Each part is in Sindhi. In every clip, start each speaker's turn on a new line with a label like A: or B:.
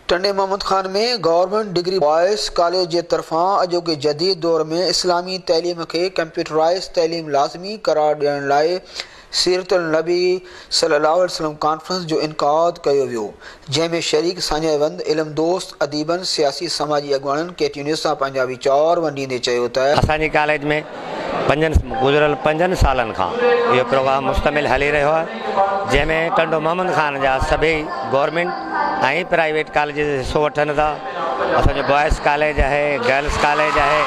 A: Tando Muhammad Khan ۾ government degree boys college جي طرفان اڄوڪي جديد دور ۾ اسلامي تعليم کي ڪمپيوٽرائيز تعليم لازمي قرار ڏيڻ لاء سيرت النبي صلي الله عليه وسلم ڪانفرنس جو انعقاد ڪيو ويو جنهن ۾ شريڪ ساڃاهه وند، علم دوست، اديبن، سياسي سماجي اڳواڻن ڪي ٽي نيوز سان پنهنجا ويچار ونڊيندي چيو ته.
B: اسان جي ڪاليج ۾ پنجن گذريل پنجن سالن کان اهو پروگرام مشتمل هلي رهيو آهي جنهن ۾ ٽنڊو محمد خان جا سڀئي گورنمينٽ ۽ پرائيويٽ ڪاليجز حصو وٺن ٿا اسان جو بوائز ڪاليج آهي گرلز ڪاليج آهي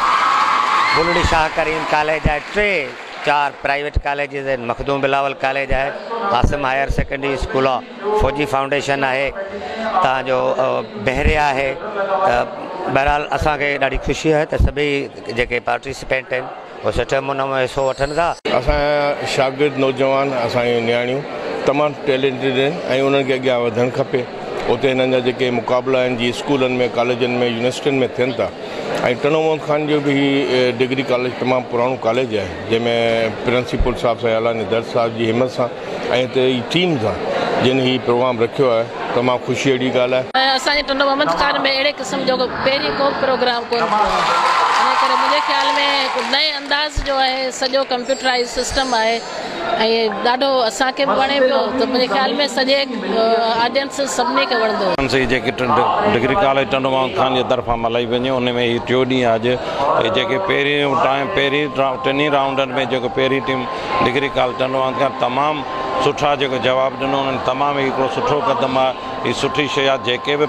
B: بلڙي شاهه ڪريم ڪاليج آهي ٽي چار پرائيويٽ ڪاليجز آهن مخدوم بلاول ڪاليج آهي قاسم هائر سيڪنڊري اسڪول آهي فوجي فائونڊيشن آهي تان جو بحريه آهي ته بهرحال اسان کي ڏاڍي خوشي آهي ته سڀئي جيڪي پارٽيسپينٽ آهن اهي سٺي نموني ۾ حصو وٺن ٿا.
C: اسان جا شاگرد نوجوان اسان جون نياڻيون تمام ٽيلينٽيڊ آهن ۽ انهن کي اڳيان وڌڻ کپي اتي هنن جا جيڪي مقابلا آهن جي اسڪولن ۾ ڪاليجن ۾ يونيورسٽين ۾ ٿين ٿا ۽ ٽنڊو محمد خان جو به هي ڊگري ڪاليج تمام پراڻو ڪاليج آهي جنهن ۾ پرنسپل صاحب سائين الاڻي درس صاحب جي همت سان ۽ هتي جي ٽيم سان جن هي پروگرام رکيو آهي تمام خوشي جهڙي ڳالهه آهي.
D: اسان جي ٽنڊو محمد خان ۾ اهڙي قسم جو پهرين ڪو به پروگرام ڪونه ٿيو آهي ان ڪري منهنجي خيال ۾ هڪ نئين انداز جو آهي سڄو ڪمپيوٽرائيز سسٽم آهي ۽ ڏاڍو اسان کي به وڻي پيو ته منهنجي خيال ۾ سڄي آڊينس سڀني کي وڻندو.
E: هي جيڪي ڊگري ڪاليج ٽنڊو محمد خان جي طرفان ملهائي وڃي ان ۾ هي ٽيون ڏينهن آهي اڄ هي جيڪي پهرين ٽائيم پهرين ٽنهي رائونڊن ۾ جيڪو پهرين team degree college Tando Muhammad Khan تمام سٺا جيڪو جواب ڏنو انهن تمام هي هڪڙو سٺو قدم آهي هي سٺي شيء آهي جيڪي به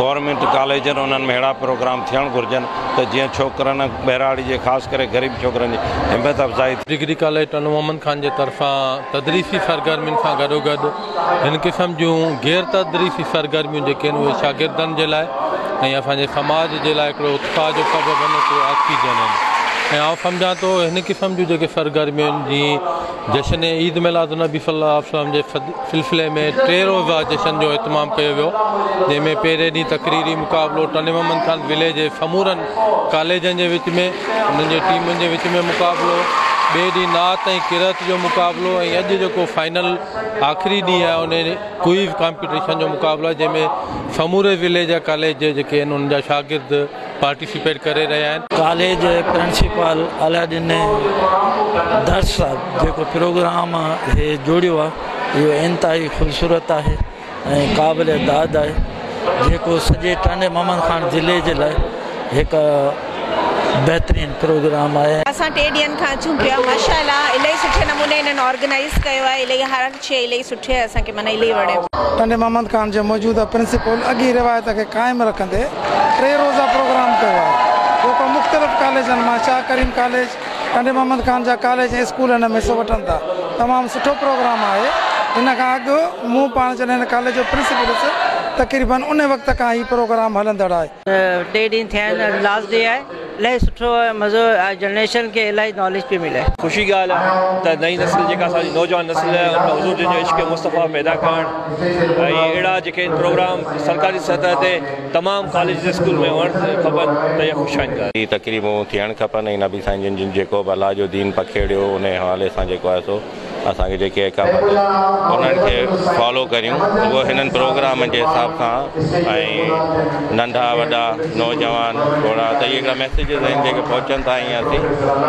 E: گورنمينٽ ڪاليج آهن انهن ۾ اهڙا پروگرام ٿيڻ گهرجن ته جيئن ڇوڪرن ٻهراڙي جي خاص ڪري غريب ڇوڪرن جي همت افزائي ٿئي.
F: ڊگري ڪاليج ٽنڊو محمد خان جي طرفان تدريسي سرگرمين سان گڏوگڏ هن قسم جون غير تدريسي سرگرميون جيڪي آهن اهي شاگردن جي لاء ۽ اسان جي سماج جي لاء هڪڙو اتساهه جو سبب آهن هڪڙو آڪسيجن آهن ۽ آئون سمجهان ٿو هن قسم جون جيڪي سرگرميون آهن جيئن جشن عيد ميلاد النبي صلي الله عليه وسلم جي سلسلي ۾ ٽي روزه جشن جو اهتمام ڪيو ويو جنهن ۾ پهرين ڏينهن تقريري مقابلو ٽنڊي محمد خان ضلعي جي سمورن ڪاليجن جي وچ ۾ انهن جي ٽيمن جي وچ ۾ مقابلو ٻئي ڏينهن نعت ۽ قرئت جو مقابلو ۽ اڄ جيڪو فائنل آخري ڏينهن آهي ان ڪوئز ڪامپيٽيشن جو مقابلو آهي جنهن ۾ سموري ضلعي جا ڪاليج جيڪي آهن انهن جا شاگرد پارٽيسپيٽ ڪري رهيا آهن.
G: ڪاليج پرنسپال الهڏني درس صاحب جيڪو پروگرام هي جوڙيو آهي اهو انتهائي خوبصورت آهي ۽ قابل داد آهي جيڪو سڄي ٽنڊي محمد خان ضلعي جي لاء هڪ بهترين پروگرام آهي.
H: اسان ٽي ڏينهن کان اچون پيا ماشاء الله الاهي سٺي نموني هنن آرگنائيز ڪيو آهي الاهي هر هڪ شي الاهي سٺي آهي اسان کي معنيٰ الاهي وڻيو.
I: ٽنڊي محمد خان جي موجوده پرنسپل اڳين روايت کي قائم رکندي ٽي روزه پروگرام ڪيو آهي جيڪو مختلف ڪاليجن مان شاهه ڪريم ڪاليج، ٽنڊي محمد خان جا ڪاليج ۽ اسڪول هن ۾ حصو وٺن ٿا. تمام سٺو پروگرام آهي. هن کان اڳ مون پاڻ جڏهن هن ڪاليج جو پرنسپل هيس تقريبن ان وقت کان هي پروگرام هلندڙ آهي.
J: ٽي ڏينهن ٿيا آهن اڄ لاسٽ ڊي آهي الاهي سٺو مزو آيو جنريشن کي الاهي ناليج پئي ملي.
K: خوشي ڳالهه آهي ته نئين نسل جيڪا اسان جي نوجوان نسل آهي ان ۾ حضور جن جو عشق مصطفيٰ پيدا ڪرڻ ۽ اهڙا جيڪي پروگرام سرڪاري سطح تي تمام ڪاليج اسڪول ۾ هئڻ کپن ته اها خوش آئند ڳالهه آهي.
E: هي تقريبون ٿيڻ کپن ۽ نبي سائين جن جن جيڪو به الله جو دين پکيڙيو انهي حوالي سان جيڪو آهي سو اسان کي جيڪي احڪامات آهن انهن کي فالو ڪريون اهو هنن پروگرامن جي حساب سان ۽ ننڍا وڏا نوجوان گهوڙا ته اهي هڪڙا ميسيجز آهن جيڪي پهچن ٿا ۽ اسين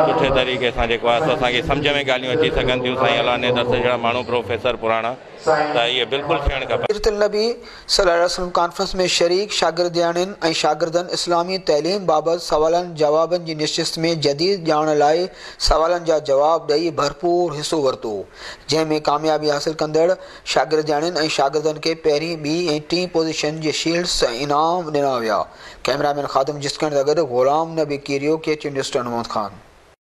E: سٺي طريقي سان جيڪو آهي سو اسان کي سمجهه ۾ ڳالهيون اچي سگهن ٿيون سائين الله درس جهڙا ماڻهو پروفيسر پراڻا ته اهي بلڪل ٿيڻ کپن.
A: سيرت النبي صلي الله عليه وسلم ڪانفرنس ۾ شريڪ شاگردياڻين ۽ شاگردن اسلامي تعليم بابت سوالن جوابن جي نشست ۾ جديد ڄاڻ لاء سوالن جا جواب ڏئي ڀرپور حصو ورتو جنهن ۾ ڪاميابي حاصل ڪندڙ شاگردياڻين ۽ شاگردن کي پهرين، ٻي ۽ ٽين پوزيشن جي شيلڊس ۽ انعام ڏنا ويا. ڪئميرامين خادم جسڪڻ سان گڏ Ghulam Nabi Kerio, K T News Tando Muhammad Khan.